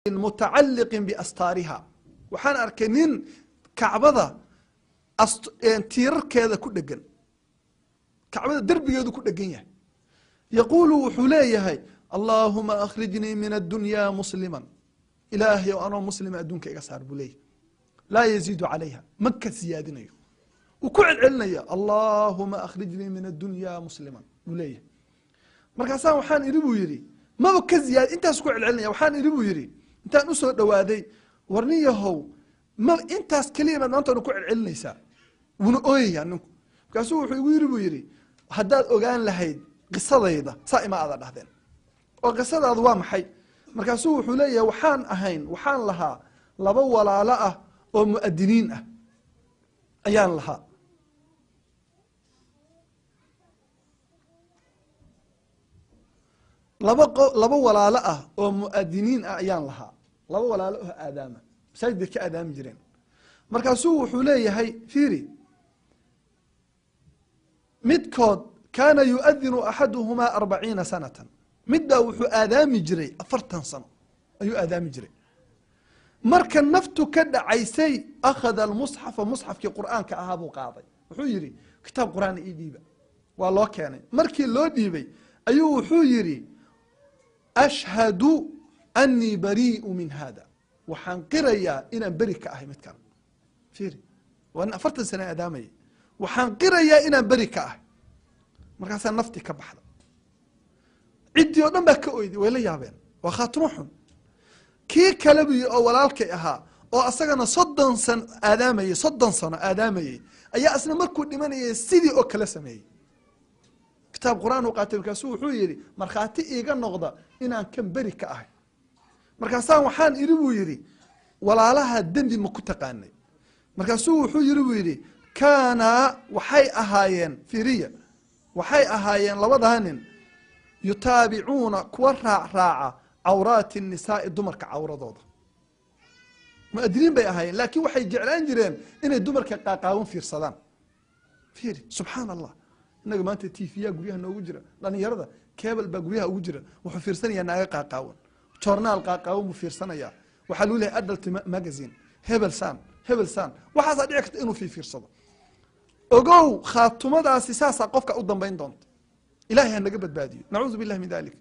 Mutacaliqin biastaariha, waxaan arkay nin Kacbada tiirarkeeda ku dhegan, Kacbada derbigeedu ku dhegan yahay. Yaquulu, wuxuu leeyahay: "Allaahuma akhrijnii min addunya musliman, Ilaahay oo anoo muslima adduunka iga saar," buu leeyahay. Laa yaziidu calayha, ma ka siyaadinayo, wuu ku celcelinaya. "Allaahuma akhrijnii min addunya musliman," buu leeyahay. Markaasaan waxaan idhi, buu yidhi, maba ka ziyaad, intaas ku celcelinaya. Waxaan idhi, buu yidhi, intaan usoo dhawaaday: "War nin yahow, ma intaas keliya maad maanta ku celcelinaysaa?" Wuuna ooyayaa ninku. Markaasuu wuxuu igu yidhi, buu yidhi, "Haddaad ogaan lahayd qisadayda, saa ima aada dhahdeen." "Oo qisadaadu waa maxay?" Markaasuu wuxuu leeyahay: "Waxaan ahayn, waxaan lahaa laba walaalo ah oo mu'adiniin ah ayaan lahaa. Laba walaalo ah oo mu'adiniin ah ayaan lahaa, laba walaalo oo aadaama, masaajid bay ka aadaami jireen." Markaasuu wuxuu leeyahay, fiiri, midkood kaana yuadinu axaduhumaa 40 sanatan, midbaa wuxuu aadaami jiray 40 sano ayuu aadaami jiray. Marka naftu ka dhacaysay, akhada almusxafa, musxafkii Qur'aanka ahaa buu qaaday. Wuxuu yidhi: "Kitaab Qur'aan ii dhiiba." Waa loo keenay. Markii loo dhiibay ayuu wuxuu yidhi: "Ashhadu annii barii'u min hada, waxaan qirayaa inaan beri ka ahay midkan." Fiiri, waa nin 40 sana aadaamayay. "Waxaan qirayaa inaan beri ka ahay." Markaasaa naftii ka baxda. Ciddii oo dhan baa ka oyday, way la yaabeen, waa khaatimo xun. Kii kale, buu yii, oo walaalkay ahaa oo asagana 30 sano aadaamayey, 30 sano aadaamayey, ayaa isna markuu dhimanayay sidii oo kale sameeyey. Kitaab Qur-aan uu qaatay. Markaasuu wuxuu yidhi: "Markhaati iiga noqda inaan kan beri ka ahay." Markaasaan waxaan idhi, buu yidhi, "Walaalaha dembi ma ku taqaanay?" Markaasuu wuxuu yidhi, buu yidhi, "Kaanaa, waxay ahaayeen," fiiriya, "waxay ahaayeen labadaa nin yutaabicuuna, kuwa raac raaca cawraati nisaai, dumarka cawradooda. Muadiniin bay ahaayeen, laakiin waxay jeclaan jireen inay dumarka qaaqaawan fiirsadaan." Fiiri, subxaan Allah. Innaga maanta TV-ya guryaha noogu jira, dhalinyarada cable baa guryaha ugu jira. Wuxuu fiirsanayaa naaga qaaqaawan, joornaal qaaqaawan buu fiirsanayaa. Waxaa lagu lehay adult magazine, hebel san, hebel san, waxaasaa dhici karta inuu fiirsado. Ogow, khaatumadaasi saasaa qofka u dambayn doonta. Ilahay ha naga badbaadiyo, nacuudu billahi min dalik.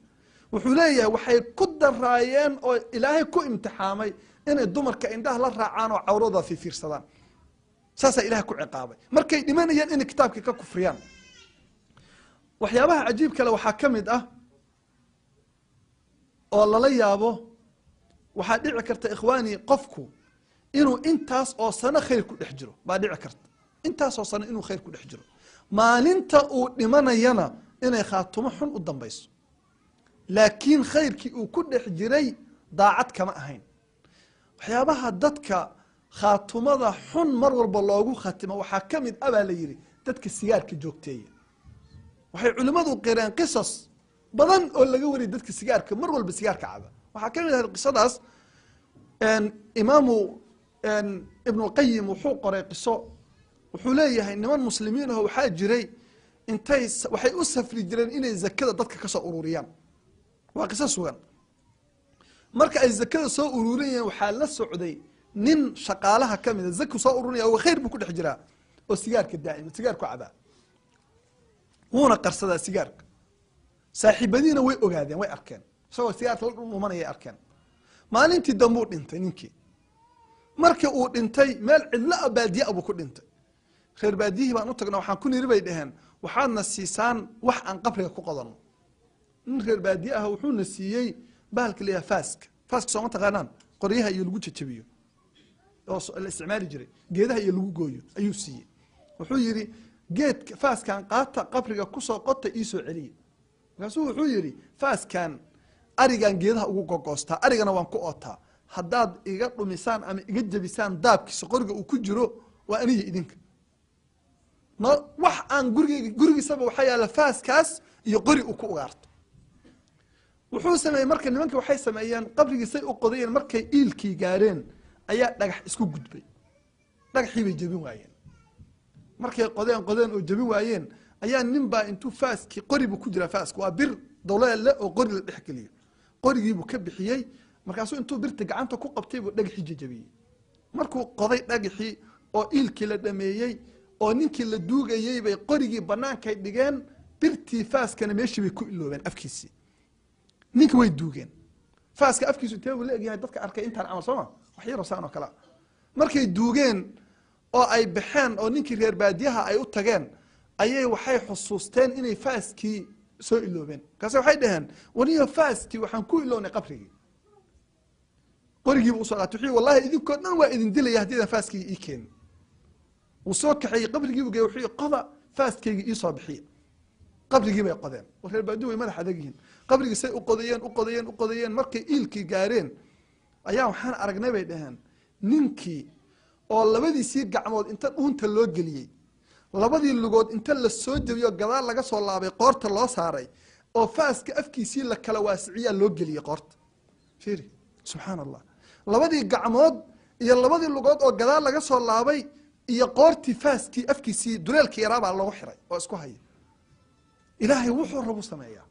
Wuxuu leeyahay waxay ku daraayeen oo Ilaahay ku imtixaamay inay dumarka indhaha la raacaan oo cawradooda fiirsadaan. Saasaa Ilahay ku ciqaabay markay dhimanayeen inay kitaabkii ka kufriyaan. Waxyaabaha cajiib kale waxaa ka mid ah oo lala yaabo, waxaa dhici karta, ikhwaani, qofku inuu intaas oo sano khayr ku dhex jiro baa dhici karta, intaasoo sano inuu khayr ku dhex jiro, maalinta uu dhimanayana inay khaatumo xun u dambayso, laakiin khayrkii uu ku dhex jiray daacad kama ahayn. Waxyaabaha dadka khaatumada xun mar walba loogu khatimo waxaa ka mid ah, baa la yidhi, dadka sigaarka joogteeya. Waxay culimmadu qireen qisas badan oo laga wariyay dadka sigaarka mar walba sigaarka caba. Waxaa ka mid ahayd qisadaas, Imaamu Ibnulqayim wuxuu qoray qiso. Wuxuu leeyahay niman muslimiin aho waxaa jiray intay waxay u safri jireen inay zakada dadka kasoo ururiyaan. Waa qiso sugan. Marka ay zakada soo ururinayeen, waxaa la socday nin shaqaalaha kamida. Zaku soo ururinaya oo khayr buu ku dhex jiraa oo sigaarka daa'ima, sigaarku cabaa, wuuna qarsadaa sigaarka. Saaxiibadiina way ogaadeen, way arkeen isagoo sigaarka la dhumanayay arkeen. Maalintii dambuu dhintay ninkii. Markii uu dhintay, meel cidlo a, baadiye a buu ku dhintay. "Reer baadiyihii baan u tagna, waxaan ku niri," bay dhaheen, "waxaadna siisaan wax aan qabriga ku qodanno." Nin reer baadiye ah wuxuuna siiyey bahalka layaha faaska. Faaska sooma taqaanaan? Qoryaha iyo lagu jajabiyo oo la isticmaali jiray, geedaha iyo lagu gooyo ayuu siiyey. Wuxuu yidhi: "Geedka faaskan qaata, qabriga kusoo qota, iisoo celiya." Markaasuu wuxuu yidhi: "Faaskan arigan geedaha ugu gogoostaa, arigana waan ku ootaa. Haddaad iga dhumisaan ama iga jebisaan daabkiisa qoriga uu ku jiro, waa aniga idinka no wax aan gurigeyga." Gurigiisaba waxaa yaalla faaskaas iyo qori uu ku ugaarto. Wuxuu sameeyey marka, nimanka waxay sameeyeen, qabrigiisay u qodayeen. Markay iilkii gaareen ayaa dhagax isku gudbay, dhagaxii bay jebin waayeen. Markay qodeen, qodeen oo jebin waayeen, ayaa nin baa intuu faaskii, qori buu ku jiraa faaska, waa bir dowleelle oo qori la dhex geliyo, qorigiibuu ka bixiyey. Markaasuu intuu birta gacanta ku qabtay buu dhagaxii jajabiyey. Markuu qoday dhagaxii oo iilkii la dhameeyey oo ninkii la duugayey, bay qorigii banaankay dhigeen, birtii faaskana meeshii bay ku iloobeen afkiisii. Ninki way duugeen. Faaska afkiisu intee buu la egyahay? Dadka arkay intaan camal sooma, wax yaroo saan oo kalea. Markay duugeen oo ay baxeen oo ninkii reer baadiyaha ay u tageen, ayay waxay xusuusteen inay faaskii soo iloobeen. Markaase waxay dhaheen, waniyo faaskii waxaan ku ilownay qabrigii. Qorigiibu usoo qaatay, wuxuu, wallahi idinkoo dhan waa idin dilaya haddii idan faaskii ii keenin. Wuu soo kaxeeyey, qabrigiibu geeyey. Wuxuu, qoda faaskaygii iisoo bixiya. Qabrigii bay qodeen. Reer baadiyu way madax adag yihiin. Qabrigii say u qodayeen, u qodayeen, u qodayeen, markay iilkii gaareen ayaa waxaan aragnay, bay dhaheen, ninkii oo labadiisii gacmood inta dhuunta loo geliyey, labadii lugood inta la soo jebiyo, gadaal laga soo laabay, qoorta loo saaray oo faaska afkiisii la kala waasiciyaa loo geliyey qoorta. Fiiri, subxaana Allah, labadii gacmood iyo labadii lugood oo gadaal laga soo laabay iyo qoortii faaskii afkiisii duleelkii yaraabaa lagu xiray oo isku haya. Ilaahay wuxuu rabu sameeyaa.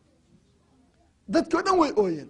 Dadkii o dhan way ooyeen.